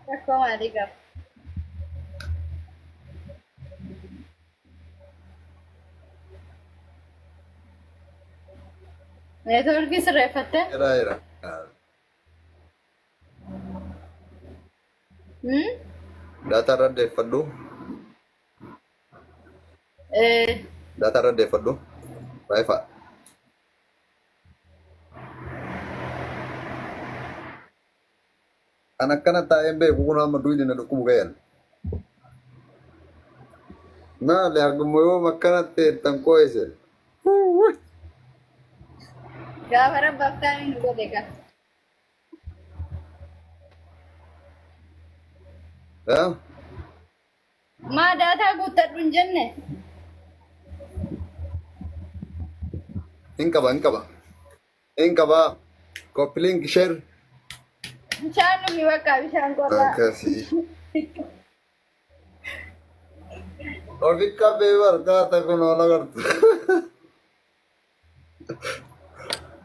Rakkoo maalii qaba? Neetwoorkii sirreeffattee? Jira jira. Hmm? Daataa irra deeffadhu. Eh, Daataa irra deeffadhu. Waayifaa. An akkana taa'een beeku kun amma duyni na dhukkubu gayan. Maali haguma yoom akkana teettan qo'ise. Gaafa rabbaaf taa'ee nu godhe gaa. Eh? Maa daataa guuttadhu hin jenne? Hin qaba hin qaba. Hin qaba. Copy link share. Bishaan dhugi bakka bishaan qorraa. Akkasii. Ofi qabee barkaata kun oola gartu.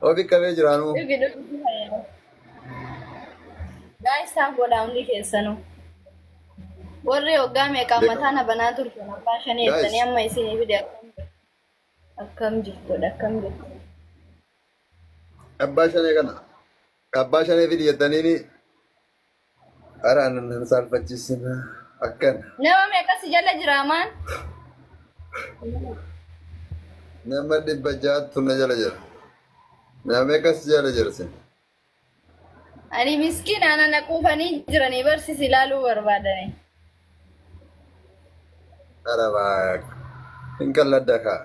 Ofi qabee jiraanuu. Dhugi dhugi si fayyada. Guys tap godhaa hundi keessanuu. Warri waggaa meeqaa mataa na banaa turtan abbaa shanii Guys. jettanii amma isinii fide akkam jirtu? Akkam jirtudha akkam jirtu. Abbaa shanee kana. Abbaa shanee fidi jettaniini. Ara anan nan saalfachiisina. Akkana. Nama meeqa si jala jira maan? Nama 600tu na jala jira. Nama meeqa si jala jira sin? Ani miskiina ana na quufanii jiranii barsiisi ilaaluu barbaadanii. Ara baak. Hin qalladda kaa.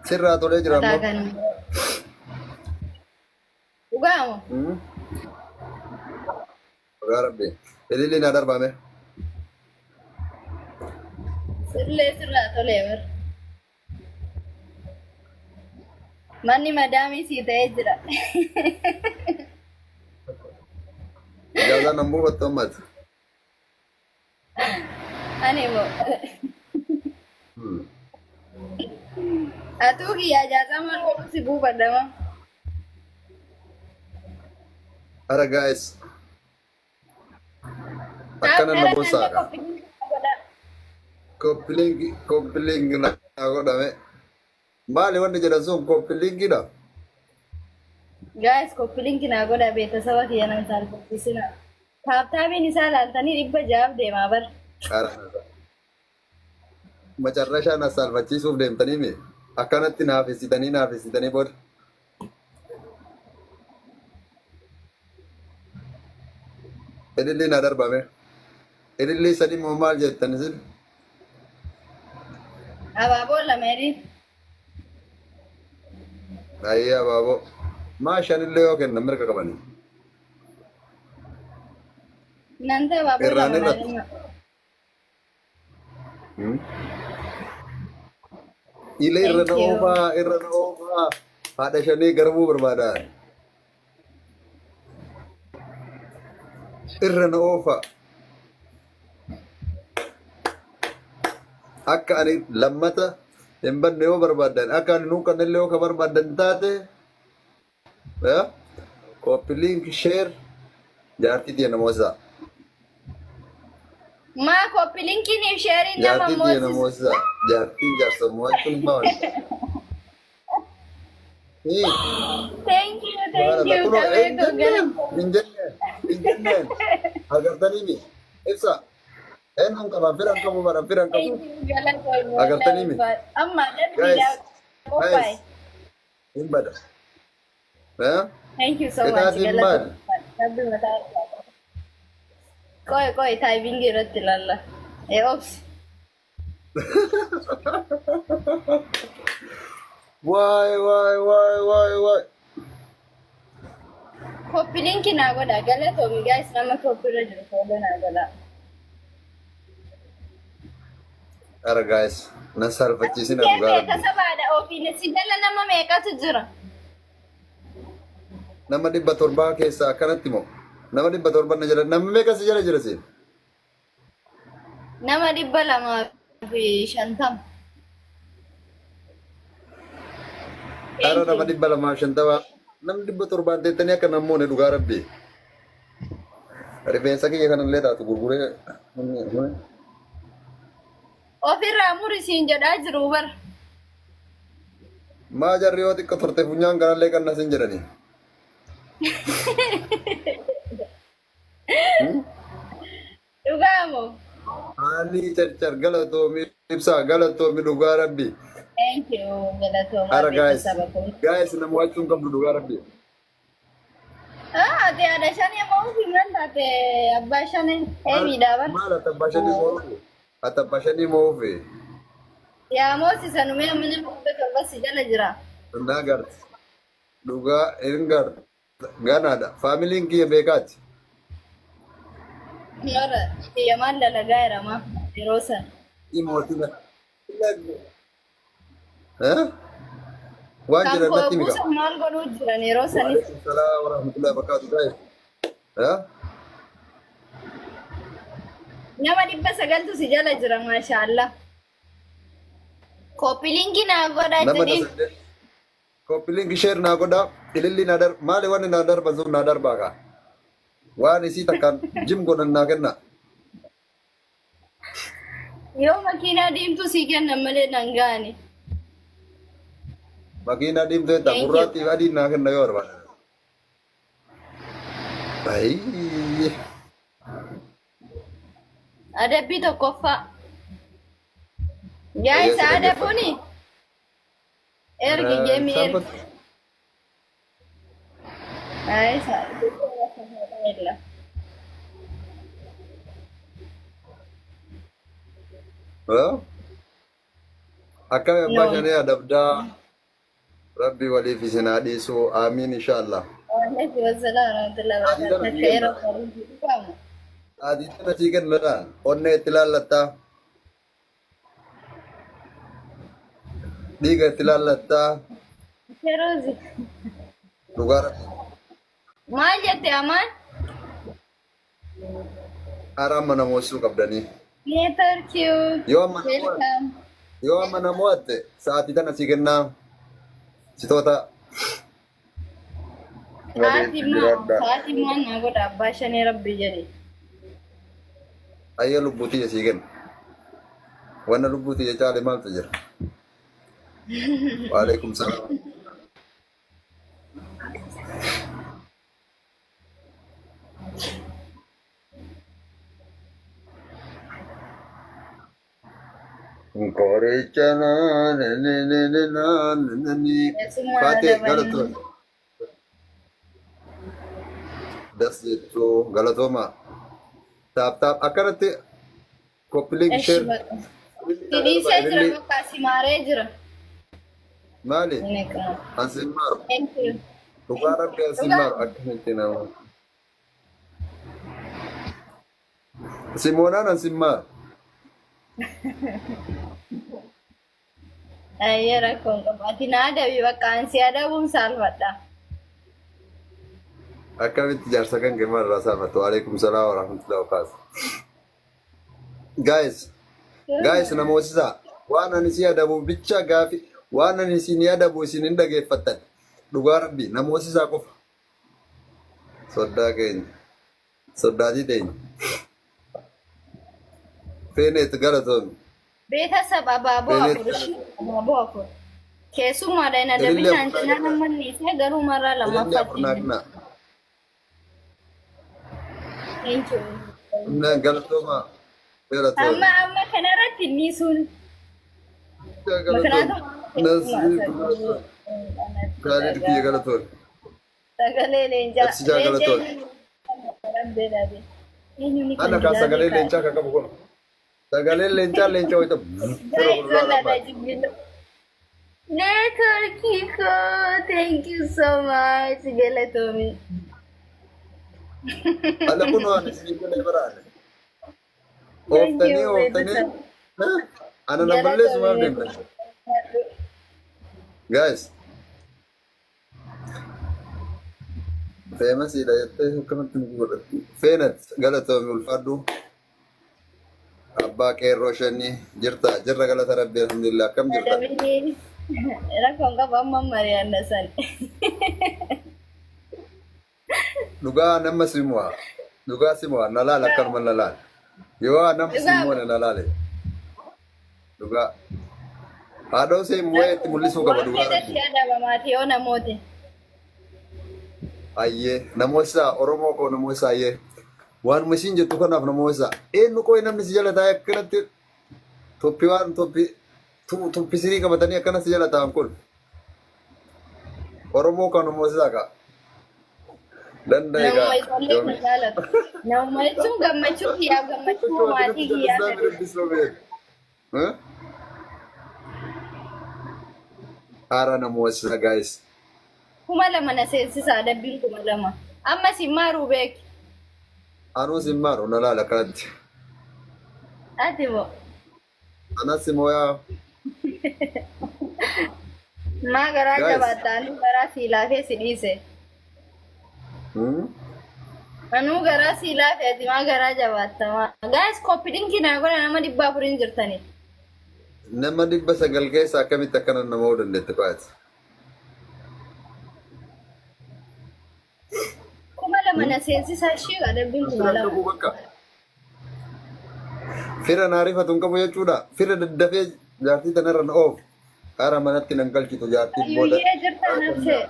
Sirraa tolee jira Mataa ammoo. kan. Dhugaamu. Dhugaa rabbi. Ililli naa darbaame. Sirlee sirraa tolee bar. Manni madaamii sii ta'ee jira. Ijaazaa nan buufattu ammati. Ani immoo. Atuu kiyyaa ijaazaa maal godhu si buufadha moo? Ara guys. Akkana na bosaadha. Koppilingi koppilingi na godhame. Maali wanni jedhan sun koppilingiidha? Guys, koppilinki naa godha beetasaba kiyya nan saalfachiisina. Taaptaabiin isaa laaltanii 600 deemaa bar. Ara macarrashaa na saalfachiisuuf deemtanii mi? Akkanatti naafessitanii naafessitanii booda. Ilillii na darbame. Ilillii sadi moo maal jettan isin? Abaaboo lama jedhi. Ayyee abaaboo. Maa shanillee yoo kennan mirga qabanii. Nanta abaaboo Irraan lama naa irratti. kenna. Ilee irra Thank na you. oofaa irra na oofaa haadha shanee garbuu barbaada. Irra na oofaa. Akka ani lammata hin banne yoo barbaaddan akka ani nuuqanne illee yoo ka barbaaddan taate Copy link share jaartii tiyya namoota. Maa copy linkiin fi sheeriin nama Jaartii tiyya moosisu. namoota. Jaartiin jaarsa mo'achuun maal? Thank you, thank you. Kunoo Qabee hin koo jenneen gara. hin jenneen hin jenneen agartanii mi ibsa eenyuun qaba firan qabu bara firan qabu Thank you, galatoomii. agartanii mi Amma guys dhabbiidhaa qophaa'e. guys hin bada. Eh? Thank you so much. Qixaatiin maali? Galatoomii. Rabbi mataa isaa. Qoy qoy taayipingii irratti ilaalla. Ee obsi. Waay waay waay waay waay. Copy link naa godha. Galatoomi guys nama copy irra jiru follow naa godha. Ara guys nan saalfachiisina Kee dhugaa meeqa rabbi. sabaadha ofiin si jala nama meeqatu jira? Nama 700 keessaa akkanatti moo? Nama 700 na jala nama meeqa si jala jira siin? Nama 250. Ara Thank nama you. 250 namni 700 teettanii akka namoonni dhugaa rabbi. Rifeensa kiyya kanallee taatu gurguree. Ofirraa muri siin jedhaa jiru bar. Maa jarri yoo xiqqo turte funyaan kanallee qannasin jedhani. Dhugaa moo? Haalli carcar galatoomi ibsaa galatoomi dhugaa rabbi. Thank you galatoomaa Ara guys. beeksisa kun. Guys nama wachuun qabdu dhugaa rabbi. Ah, ati haadha shanii moo himan taate abbaa shanii eemiidhaa bar. Maal ati abbaa shanii moo ofi? Ati abbaa shanii moo ofi? Yaa moosisa numee amma nama 700 si jala jira. Naa garti. Dhugaa hin garta. Ganaadha. Faamiliin kiyya beekaati. Warra kiyya maal dalagaa jedhama yeroo san. Mootii. Eh? Waan Kan jedhan koo natti himi buusan maal godhuu jiran yeroo sanis. Waalaikum salaam wa rahmatullahi wa barakatuh. Guys. Eh? Nama 900tu si jala jira maashaallah. Copy link naa godhaa Nama jedhiin. 8. Copy link share naa godhaa. Ililli naa dar maali wanni naa darban sun naa darbaa kaa. Waan isii takkaan jim godhan naa kenna. Yoo makiinaa diimtuu sii kennan malee nan gaani. Makiinaa diimtuu jettaa Thank you. gurraattii fi adiin naa kenna yoo barbaadan. Ayii. Adabbii tokkoffaa. Yaa Ayyaa isa si dhaggeeffadha. adabuuni ergi geemii ergi. Ay, isa. Akkami abbaa No. shanee adabdaa rabbi waliif isin haa dhiisu aamiin inshaallah. Waalaikum assalam warahmatullahi wabarakatuh. Takka yeroo baruufi dhufamu. Adii tana sii kennadha. Onnee itti laallattaa. Dhiiga itti laallattaa. Feruuzi. Dhugaa rabbi. Maal jette amaan? Haaraa amma nama hoosisuu qabdanii. Network you. Yoo amma nama Welcome. yoo amma nama ho'atte sa'aatii tana sii kennaa. Sitoota. Waliif Sa'aatii maa jiraadhaa. sa'aatii maa naa godha abbaa shanee rabbi jedhe. Ayya lubbuu tiyya sii kenna. Wanna lubbuu tiyya caale maaltu jira? Waalaikum salaam. Qoricha naa ni ni ni ni naa ni ni ni. Keessummaa Faatee adabanii. galatoon. Das jettuu galatooma. Taap taap akkanatti copy link Eshi share. baqa. Si dhiisee jira bakka si maaree jira. Maali? Inni akkana. An sin maaru. Thank you. Dhugaa rabbi an sin Dhugaa. maaru akkamitti nama. Simoonaan an sin maaru. Ayyee rakkoon qabu. Ati na adabi bakka an si adabuun saalfadha. Akkamitti jaarsa kan kee maal irraa saalfattu? Waalaikum salaam wa rahmatullahi wa barakatuh. Guys, guys nama hoosisaa. Waan ani si adabu bicha gaafi waan ani isin adabu isin hin dhageeffattan. Dhugaa rabbi nama hoosisaa qofa. Soddaa keenya. Soddaatii teenya. Feeneet galatoon. Beetasab abaaboo Feeneet afur ishii abaaboo afur. Keessummaadha hin Ilillee adabin afur naan cinaa nama dhiisee garuu marraa Ilillee afur lammaffaatti. naa kennaa. Thank you. Naan galatooma. Galatoon. Amma amma kanarratti inni sun. Galatoon. Nasrii galatoon. Kaalid kiyya galatoon. Sagalee leencaa. Ibsichaa galatoon. Ana kaa sagalee leencaa kan qabu kun. Sagaleen leencaa leencaa wayita. Networkii koo thank you so much galatoomi. Ala kun waan isin godhe biraane. Thank Ooftanii you ooftanii. Ana na balleessu maaf deemtan? Guys. Feemasiidha jettee akkamatti nu godhatti. Feenat galatoomi ulfaadhu. Abbaa qeerroo shanii jirta jirra galata rabbi alhamdulillah akkam jirta? Adabini rakkoon qabu amma mari'anna san. Dhugaa nama simu'a. Dhugaa si mo'a na laala akkanuma na laala. Yoo nama si Dhugaa mo'ane na laale. Dhugaa. Haadhoo see mo'ee itti mul'isuu qaba waan dhugaa fedhe rabbi. si adaba maatii yoo namooti. Ayyee namoota Oromoo koo namoota ayyee. Waanuma isiin jettu kanaaf namoota eenyu qoy namni si jala taa'e akkanatti toppii waan toppii toppii sirii qabatanii akkana si jala taa'an kun Oromoo kan namoota kaa. Danda'e Namuma kaa. ijoollee Yoomi. na jaalatu. Namuma jechuun gammachuu kiyyaaf gammachuu maatii kiyyaa fedhu. Haaraa namoota guys. 2000 na seensisaa adabbiin 2000. Amma si maaruu beeki. Anuus hin maaru na laala akkanatti. Ati moo Anas mooyaa. Maa garaa Guys. jabaatta anuu garaa sii laafee si dhiise. Hmm? Anuu garaa sii laafee ati maa garaa jabaatta maa. Guys copy link naa godha nama 400 hin jirtani. Nama 900 keessa akkamitti akkana nama hoo dandeette qo'aati. 2000 na seensisaa ishii adabbiin kuma Fira lama. qabu bakka. Fira naa rifatu hin qabu jechuudha. Fira daddafee jaartii tanarra na oofu. Karaa manatti nan galchitu jaartiin booda. Ayyuyyee jirta nafsee.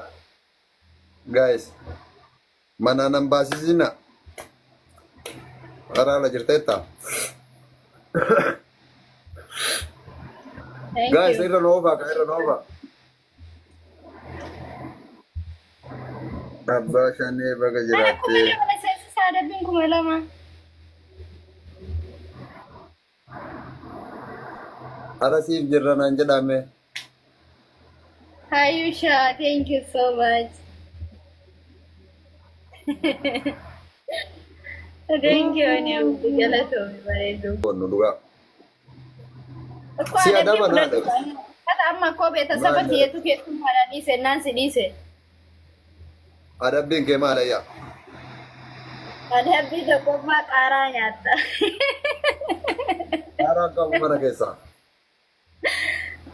Guys, manaa nan baasisina. Karaa ala jirteetta. Thank Guys, you. irra na oofaa ka irra na oofaa. Abbaa shanee baga Mana kuma jiraattee. lama na seensisaa adabbiin 2000. Ara siif jirra naan jedhame. Hayusha, thank you so much. Thank you, ani galatoomi bareedu. Bonnu dhugaa. Akkoo Si adabbii adaba naa fudhadhu. adaba. Ata amma koo beetasaba Maal kiyyeetu keessummaa na dhiise naan si dhiise. Adabbiin kee maal ayyaa? Adabbii tokkoffaa qaaraa nyaatta. Qaaraa qabu mana keessaa.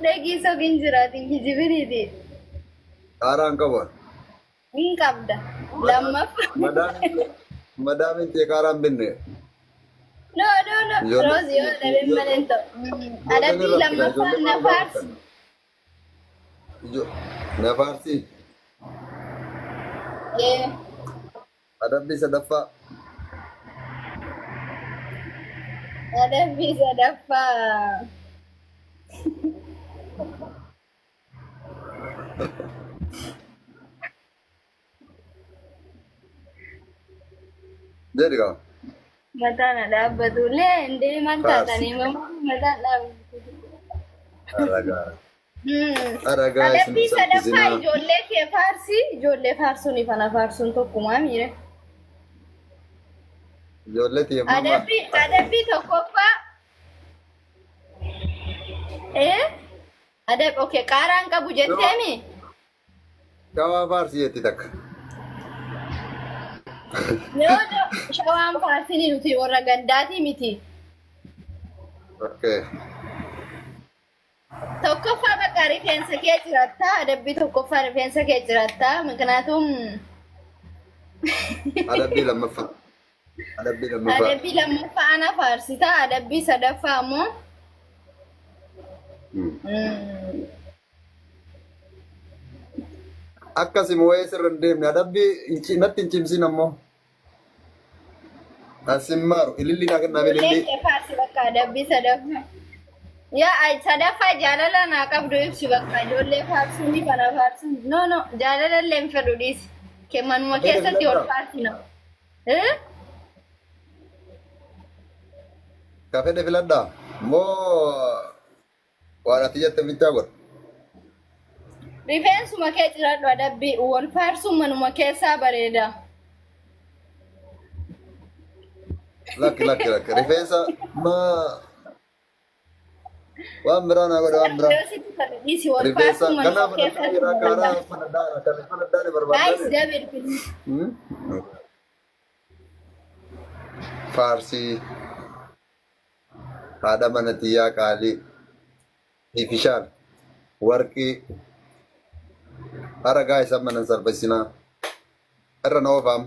Dhaqii soqin jiraatin kijibiniiti. Qaaraan qabu. Hin qabda. Lammaffaa. Madaamin tee qaaraan binne. No, no, no. Ijoollee Roozi yoo adabeen malee hin ta'u. ijoolleen Adabbii irra fida lammaffaan ijoolleen na maal faarsi. gaafatan? Na faarsi. Ee. Adabbii sadaffaa. Adabbii sadaffaa. Jedhi kaa. Mataan na dhaabbatu. Lee hin deeman Faarsi. taatanii mataan dhaabbatu. Aragaa. Aragaa isin Adabbii sadaffaa salphisinaa. ijoollee kee faarsi. Ijoollee faarsuun ifana faarsuun tokkumaa miire. Ijoollee tiyya mama. Adabbii tokkoffaa. Ee? Adab okay qaaraan qabu jetteemi? Shawaa faarsi jetti takka. Yoo shawaan faarsini nuti warra gandaatii miti. Okay. Tokkoffaa bakka rifeensa kee jiratta. Adabbii tokkoffaa rifeensa kee jiratta. Miknaatum Adabbii lammaffaa. Adabbii lammaffaa. Adabbii lammaffaa ana faarsita. Adabbii sadaffaa immoo Akkasuma waa'ee sirra hin deemne adabbii natti hin cimsin ammoo. Asin maaru ililli naa kennaa ijoollee ililli. kee faarsi bakka adabbii sadaffaa. Yaa ay sadaffaa jaalala naa qabdu ibsi bakka ijoollee faarsuun ni kana faarsuun. No no jaalala illee hin fedhu dhiisi. Kee manuma Fedha keessatti ol filadhaa. faarsina. Eh? Ka fedhe filadhaa. Moo waan ati jette bichaa godha. Rifeensuma kee ciradhu adabbii wal faarsuun manuma keessaa bareeda. Lakki lakki lakki rifeensa maa waan biraa naa godha waan biraa. Yoo sitti tole dhiisi wal Rifeensa faarsuun manuma ganaa fudhadhaa keessatti jira bareeda. kaaraa fudhadhaa kan fudhadhaa ni Guys, barbaaddaa. double please. Faarsii haadha mana tiyyaa qaalii ifishaan warqii haragaa isa mana salphisinaa irra na oofaam.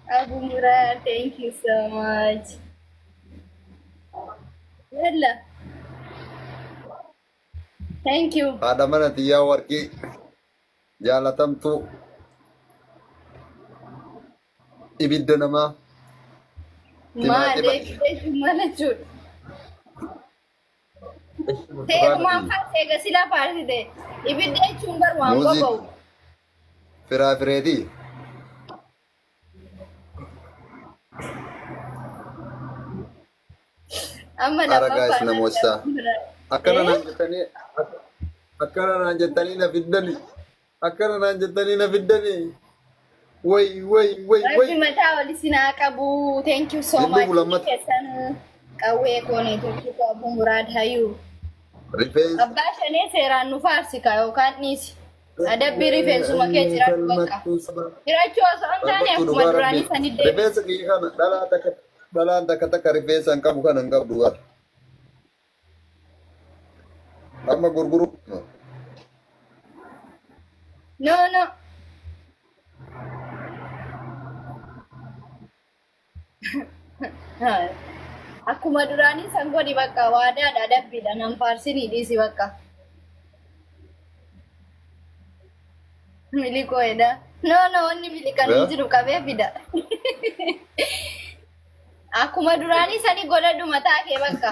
Abu Murad, thank you so much. Yalla. Thank you. Haadha mana tiyyaa warqii jaalatamtuu ibidda namaa Maal timaatima. jechuun maal jechuudha? Seerumaan faarsee eega silaa faarsite. Ibidda jechuun bar waan Muuzii boba'u. firaafireetii. Amma Ara guys lammaffaa namoota akkana Eh? naan jettanii akkana naan jettanii na fiddani akkana naan jettanii na fiddani way way way way. Rabbi mataa oli sinaa qabu. Thank you so Hin much. dhufu lammata. Keessan qawwee koonii tokko Abu Muraad Hayuu. Rifeensa Abbaa shanee seeraan nu faarsika yookaan dhiisi. Adabbii rifeensuma kee jiradhu bakka. Jirachuu osoo hin taane Falmattuu akkuma dhugaa duraanii rabbi. sanii deebi. Rifeensa kiyya kana dhalaa takka dhalaan takka takka rifeensa hin qabu kana hin qabdu gara. Amma gurguru. No, no. Akkuma duraanii san godhi bakka, waadaadha, adabbiidha, nan faarsinii dhiisi bakka. Miliqoo'edha. No, no, wanni miliqan hin jiru, qabee fida. Akkuma duraanii sanii godhadhu mataa kee bakka.